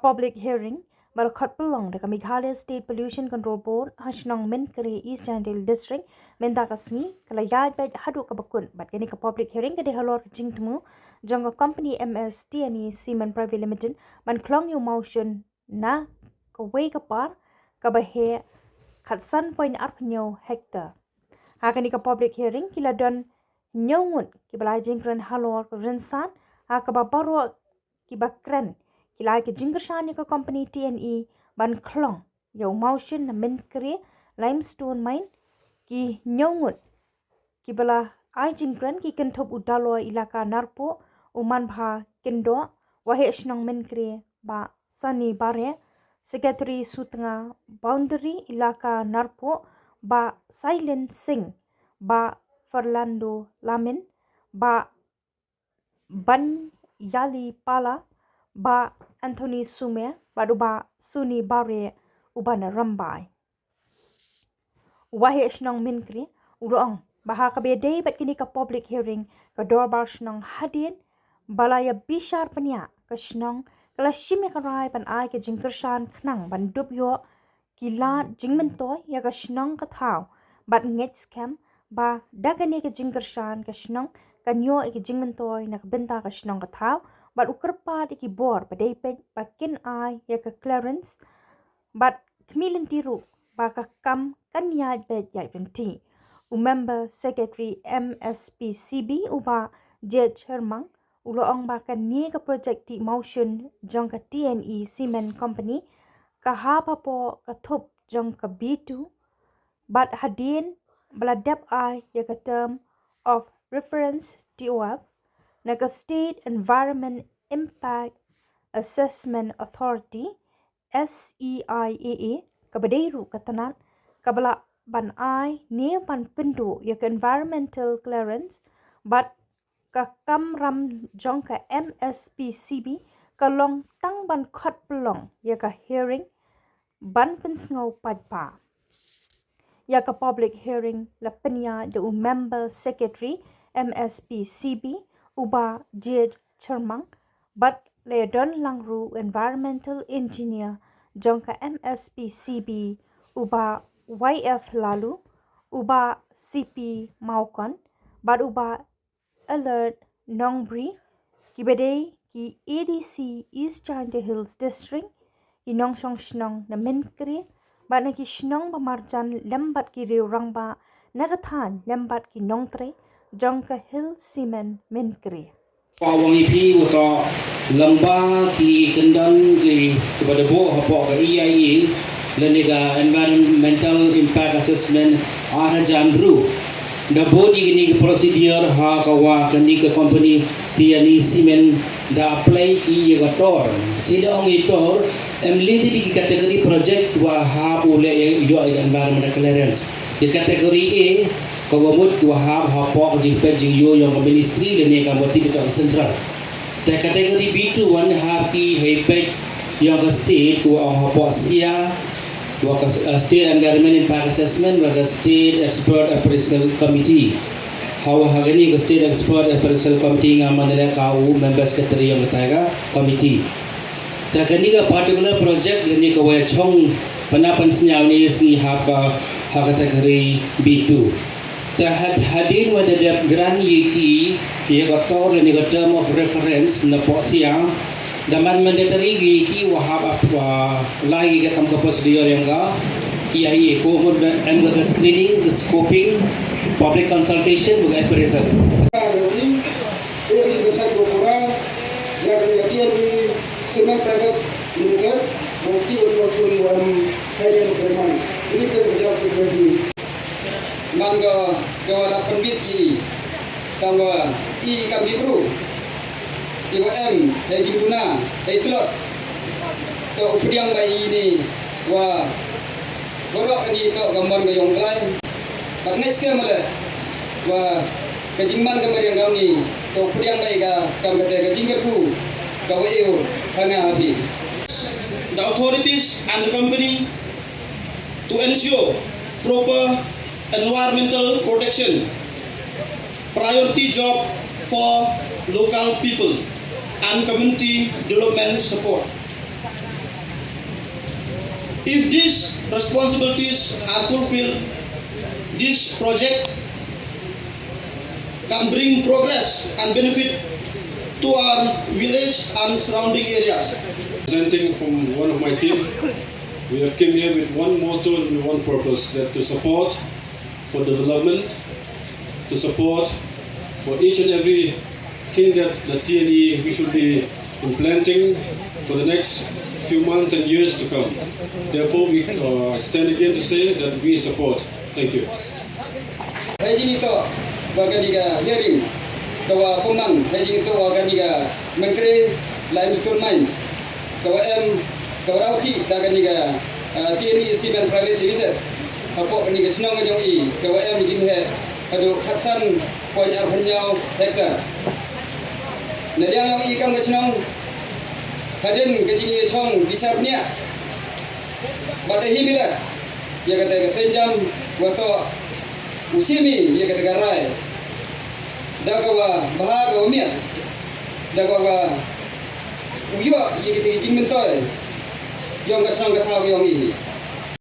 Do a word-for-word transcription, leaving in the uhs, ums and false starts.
public hearing ba la khot pynlong da ka Meghalaya State Pollution Control Board ha shnong Mynkre, East Jaintia Hills District, mynta ka sngi, ka la ïaid beit haduh kaba kut. Bad kane ka public hearing ka dei halor ka jingthmu jong ka company M S T N E Cement Private Limited ban khlong ïa u mawshun na kawei ka park kaba heh khatsan point arphew hektar. Ha kane ka public hearing ki la don hynñiew ngut kiba la ai jingkren halor ka rynsan, ha kaba baroh kiba kren ki la ai ka jingkyrshan ïa ka company T N E ban khlong ïa u mawshun na Mynkre Limestone Mine. Ki hynñiew ngut kiba la ai jingkren ki kynthup u Daloi Elaka Narpuh, u Manbha Kyndoh, Waheh Shnong Mynkre Bah Sani Bareh, Secretary Sutnga Boundary Elaka Narpuh, Bah Sailin Singh, Bah Fernando Lamin, Bah Banyali Pala, Bah Anthony Sumer bad u Bah Suni Bareh uba na Rymbai. U Waheh Shnong Mynkre u la ong ba ha kaba ïadei bad kane ka public hearing, ka Dorbar Shnong hadien ba la ïa bishar pynïaid ka shnong ka la shim ïa ka rai ban ai ka jingkyrshan khnang ban dup ïoh ki lad jingmyntoi ïa ka shnong ka thaw, bad ngeit skhem ba da kane ka jingkyrshan ka shnong kan ïoh ïa ka jingmyntoi na ka bynta ka shnong ka thaw, bad u kyrpad ïa ki bor ba dei peit ba kin ai ïa ka clearance, bad khmih lynti ruh ba ka kam kan ïaid beit ïaid lynti. U member secretary M S P C B u Bah J H Hyrmang u la ong ba kane ka project tih mawshun jong ka T N E Cement Company ka hap hapoh ka thup jong ka B two, bad hadien ba la dep ai ïa ka term of reference, T O F, na ka State Environment Impact Assessment Authority, S E I A A, kaba dei ruh ka tnat kaba lah ban ai ne ban pynduh ïa ka environmental clearance, bad ka kamram jong ka M S P C B ka long tang ban khot pynlong ïa ka hearing ban pynsngew paidbah. Ïa ka public hearing la pynïaid da u member secretary M S P C B u Bah J H Hyrmang, bad la ïadon lang ruh u environmental engineer jong ka M S P C B u Bah Y F Laloo, u Bah C P Mawkon, bad u Bah Alert Nongbri, kiba dei ki A D C East Jaintia Hills District, ki nongshong shnong na Mynkre bad na ki shnong ba marjan lem bad ki riew rangbah na ka thaiñ lem bad ki nongtrei jong ka Hill Cement Mynkre. Ka wang ïa phi u to lem bad ki kyndon ki, kiba da buh hapoh ka E I A lane ka Environmental Impact Assessment ar hajar hynriew. Da bud ïa kine ki procedure ha kaba kane ka company T N E Cement da apply ki ïa ka TOR. Sida ong i TOR, em lei tylli ki category project kiba hap u leh ïa, ïoh ïa ka environmental clearance. Ïa category A, kaba mut kiba hap hapoh ka jingpeit jingïoh jong ka ministry lane ka bynta ka central. Te category B two wan hap ki ha i peit jong ka state, kiba ong hapoh SEA, wa ka, uh, State Environment Impact Assessment, wa ka State Expert Appraisal Committee. Hawa ha kane ka State Expert Appraisal Committee nga man leh ka u member secretary jong kata ka committee. Te kane ka particular project lane kaba ïa shong pynap pynsngew ne sngi hap ka ha ka category B two. Te had-, hadien wa da dep grant ïa ki ïa ka TOR lane ka term of reference na poh SEA, da man mandatory ïa ki wa hap ap-, wa lai ïa ka kam ka procedure ïa ka E I A, ko mut da em ka screening, ka scoping, public consultation, wa ka appraisal. Eri ka chai ko pura, ya ka ya tiyan ni Cement Private Limited, mo ki o mo chun mo am kaiyan ko man. Ini ka ya ko ni. Man ka ka wa da pynbit i tang wa i kam ki bru. I wa em, hei jingpuna, hei tlot. To u pdiang ba i ni wa Baroh kane toh ka mon ka jong U Blei. Bad ngeit skhem leh ba ka jingman ka mariang kane toh pdiang bai ka kam kata ka jingkyrkhu ka wa eu ka nga ha phi. The authorities and the company to ensure proper environmental protection, priority job for local people and community development support. If these responsibilities are fulfilled, this project can bring progress and benefit to our village and surrounding areas. Presenting from one of my team, we have came here with one motto and with one purpose, that to support for development, to support for each and every thing that the T N E we should be implementing for the next few months and years to come. Therefore, we uh, stand again to say that we support. Thank you. Hei jingito ba kani ka hearing ka wa pemang hei jingito wa kani ka mengkre lime stone mines ka wa em ka wa rauti da kani ka uh, T N E Cement Private Limited. Hapoh kani ka chnong ka jong i ka wa em jinghe hadu khatsan point ar phew hektar. Na liang yong i kam ka chnong hadin ka jingïachong bishar bniah bad ahi bilat ïa kata ka senjam wa to u simi ïa kata ka rai da ka wa bha ka wa miat da ka wa u ïoh ïa kata ka jingmyntoi yong ka chnong ka thaw yong i.